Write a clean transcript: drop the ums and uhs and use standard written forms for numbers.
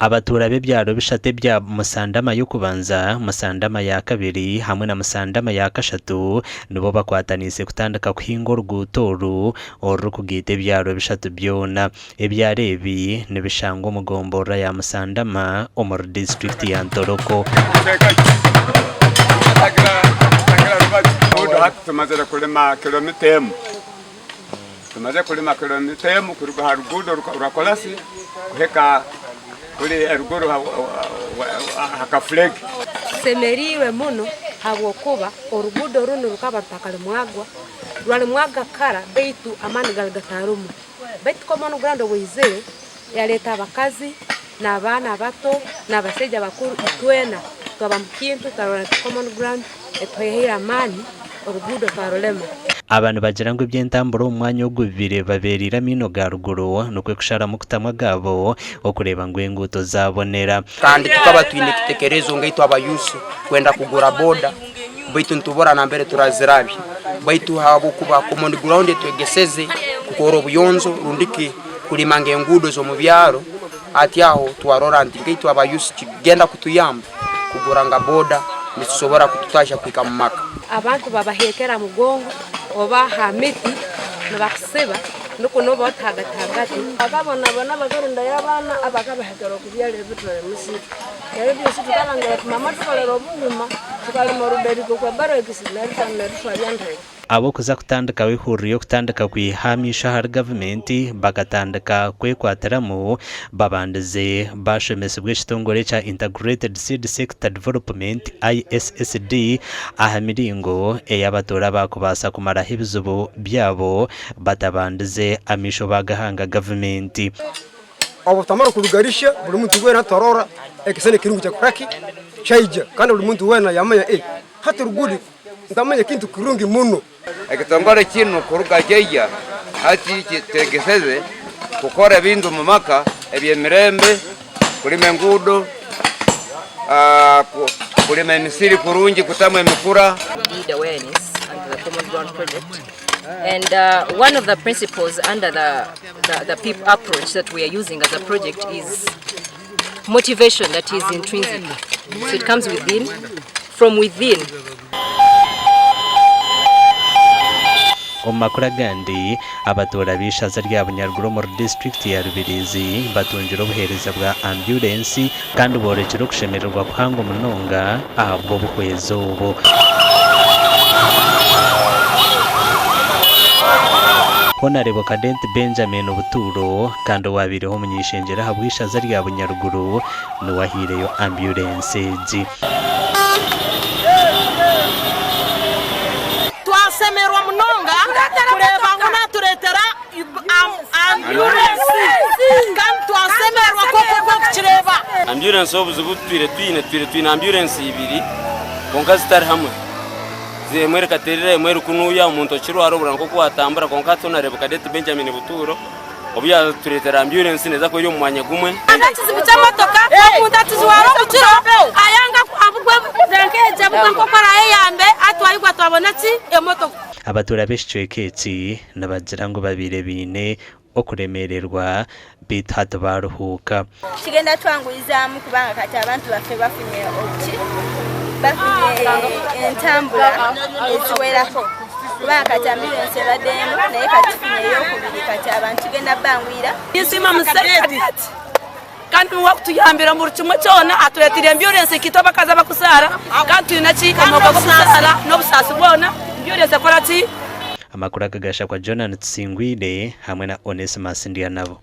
Abatuura b'ebyaro bishatu ebya Musandama y'okubanza, Musandama ya kabiri hamwe na Musandama ya kashatu nibo bakwataniise kutandika kuhinga oruguuto oru orurikugaita ebyaro bishatu byona. Ebyaro ebi nibishangwa omu gomborora ya Musandama omuri disiturikiti ya Ntoroko. Tumaze kulima kilomita emu kuruga ha ruguudo rwa korasi kuhika kuli eruguru ha kafulege. Tusemeriirwe muno habwokuba oruguudo runu rukaba rutakalimwagwa, rwalimwaga kara baitu amaani gali gatarumu. Baitu Common Ground obu yaizire yaleeta abakazi n'abaana abato n'abasaija abakuru itwena twaba mu kintu twarora nti Common Ground etuhaire amaani oruguudo twarulema. Aba nibagira ngu eby'entambura omu mwanya ogu bibaire bibabeereire amaino ga ruguru nikwo kusharamu kutamu agaabo okureeba ngu enguuto zaabonera. Kandi tukaba twine ekitekerezo ngaitwe abayusi kwenda kugura boda baitu nitubura nambere turazirabya baitu habwokuba common ground etwegeseze kukora obuyonjo rundi ki kulima ngenguudo zomu byaro hati aho twarora nti nkaitwe abayusi kigenda kutuyamba kugura nga boda nikisobora kututahya kuhika mu maka. Abantu babaheekera mugongo oba ha miti nibakusiba nukwo noba oti hagati hagati. Bakabonabona bakarindayo abaana abakabahekera okubyara ebitore emisiri. Neryo ebyosi tukalangira tuti mama tukolere obuhuma tukalima oruderiko kwa barakisi neryo twabya ndeke. Ab'okuza kutandikaho ehururu y'okutandika kwiha amaisho ahari gavumenti bakatandika kwekwatiramu babandize bashomesibwa ekitongore ekya Integrated Seed Sector Development, ISSD, aha miringo ei abatuura baakubaasa kumaraho ebizibu byabo batabandize amaisho baagahanga gavumenti. Obu twamara kurugarisya buri muntu weena twarora ekisani ekirungi kyakora ki? Kyaija kandi buri muntu weena yamanya eh hati ruguru ndamanya ekintu kirungi muno. Ekitongore kinu kuruga kyaija hati kitwegeseze kukora ebintu omu maka eby'emirembe, kulima enguudo, kulima emisiri kurungi, kutamu emikura. Lead awareness under the Common Ground project and uh, one of the principles under the, the, the PIP approach that we are using as a project is motivation that is intrinsic. So it comes within, from within. Omu makuru agandi, abatuura b'eishaza rya Bunyaruguru omuri disiturikiti ya Rubirizi batungire obuheereza bwa ambyurensi kandi boorekire okushemererwa kuhango munonga ahabw'obuhwezi obu. Honarebo Kadenti Benjamin Butuuro kandi owaabaireho omuny'eishengyero ahabw'eishaza rya Bunyaruguru niwe ahaireyo ambyurensi egi. Twashemererwa munonga kureeba ngu naatureetera ambyurensi kandi twashemererwa koko ogw'okukireeba. Ambyurensi obuzibu obu tutwire twine, tutwire twine ambyurensi ibiri kwonka zitari hamwe. Emwe erikaterera emwe eri kunuya omuntu okirwara obura nk'oku watambura kwonka hati Honarebo Kadeti Benjamin Butuuro obu yatureetera ambyurensi neeza kuba eri omu mwanya gumwe. Kandi ekizibu ky'emotoka omuntu akijwara omu kiro ayanga abugwe enkeegi abugwe nk'oku arayeyambe atwarigwa twabona ki emotoka. Abatuura b'ekicweka eki nibagira ngu babaire baine okuremeererwa beitu hati baaruhuuka. Kigenda twanguyizaamu kubanga kati abantu baffe bafunye obuki bafunye entambula eziwerako kubanga kati ambulensi ebadde emu naye kati tufunye eyokubiri kati abantu tugenda banguyira. Ninsiima muzeeyi Kadeti kandi niwe akutuyambira buri kimwe kyona atureteire ambulensi nkaitwe abakazi abakuzaara kandi twine ki omwoga gw'okuzaara n'obusaasi bwona ambulensi ekora ki? Amakuru aga gashakwa Jonan Tusingwire hamwe na Onesmus Ndyanabo.